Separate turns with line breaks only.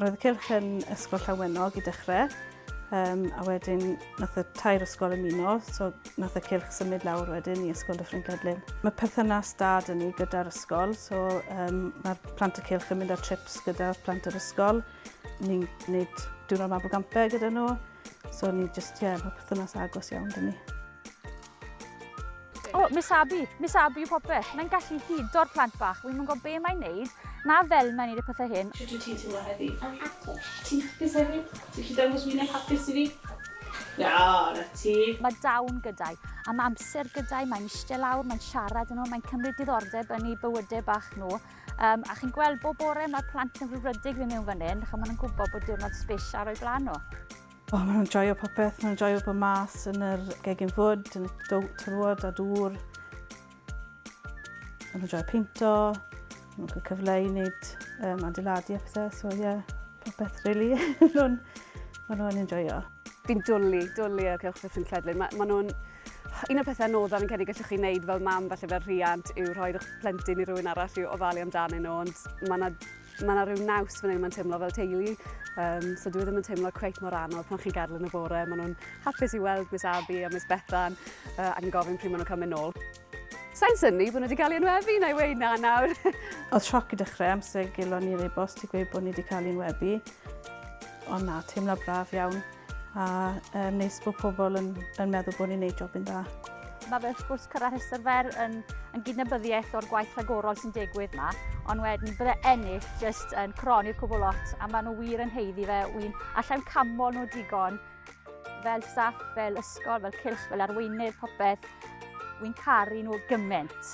Roedd y cylch yn Ysgol Llanwenog i dechrau, um, a wedyn nath y tair ysgol ymuno, so nath y cylch symud lawr wedyn i Ysgol Dyffryn Cledlyn. Mae perthynas da dyn ni gyda'r ysgol, so um, mae'r plant y cylch yn mynd ar trips gyda plant yr ysgol. Ni'n gwneud diwrnod mabolgampau gyda nhw, so ni just, ie, yeah, mae perthynas agos iawn dyn ni.
O, oh, Miss Abby. Miss Abby yw popeth. Mae'n gallu hudo'r plant bach. Wi'm yn gwybod be mae'n neud, na fel mae'n neud y pethau hyn.
Shwt wyt ti'n teimlo heddi? I'm hapus. Ti'n hapus heddi? Ti'n gallu dangos wyneb hapus i fi? Na, na ti.
Mae dawn gyda'i, a mae amser gyda'i, mae'n eistedd lawr, mae'n siarad yn nhw, mae'n cymryd diddordeb yn eu bywydau bach nhw. Um, a chi'n gweld bob bore mae'r plant yn frwdfrydig fynd mewn fan hyn, chos maen nhw'n gwybod bod diwrnod special o'i blaen nhw.
O, maen nhw'n joio popeth, maen nhw'n joio bod mas yn yr gegin fwyd, yn y tywod a dŵr. Maen nhw'n joio peinto, maen nhw'n cael cyfle i wneud um, adeiladu a pethau, so ie, yeah, popeth really. maen nhw'n enjoio.
Fi'n dwlu, dwlu ar Cylch Dyffryn Cledlyn. Mae ma nhw'n... Un o'r pethau anoddaf fi'n credu gallwch chi wneud fel mam, falle fel rhiant, yw rhoi eich plentyn i rywun arall i ofalu amdanyn nhw, ond mae yna Mae yna rhyw naws fan hyn, mae'n teimlo fel teulu. Um, so dwi e ddim yn teimlo cweit mor anodd pan chi'n gadael yn y bore. Maen nhw'n hapus i weld Miss Abby a Miss Bethan uh, ac yn gofyn pryd maen nhw'n cael mynd nôl. Sa'n synnu bod nhw wedi cael ei enwebu, na i weud na nawr.
Oedd sioc i dechrau amser gelon ni'r e-bost i gweud bod ni wedi cael ein webu. Ond na, teimlo braf iawn. A um, neis bod pobl yn, yn meddwl bod ni'n neud jobyn dda.
Mae fe wrth gwrs cyrraedd rhestr fer yn, yn gydnabyddiaeth o'r gwaith rhagorol sy'n digwydd yma, ond wedyn bydde ennill jyst yn croni'r cwbl lot, a maen nhw wir yn heiddi fe, wy'n allai'n camol nhw digon fel staff, fel ysgol, fel cylch, fel arweinydd, popeth. Wy'n caru nhw gymaint.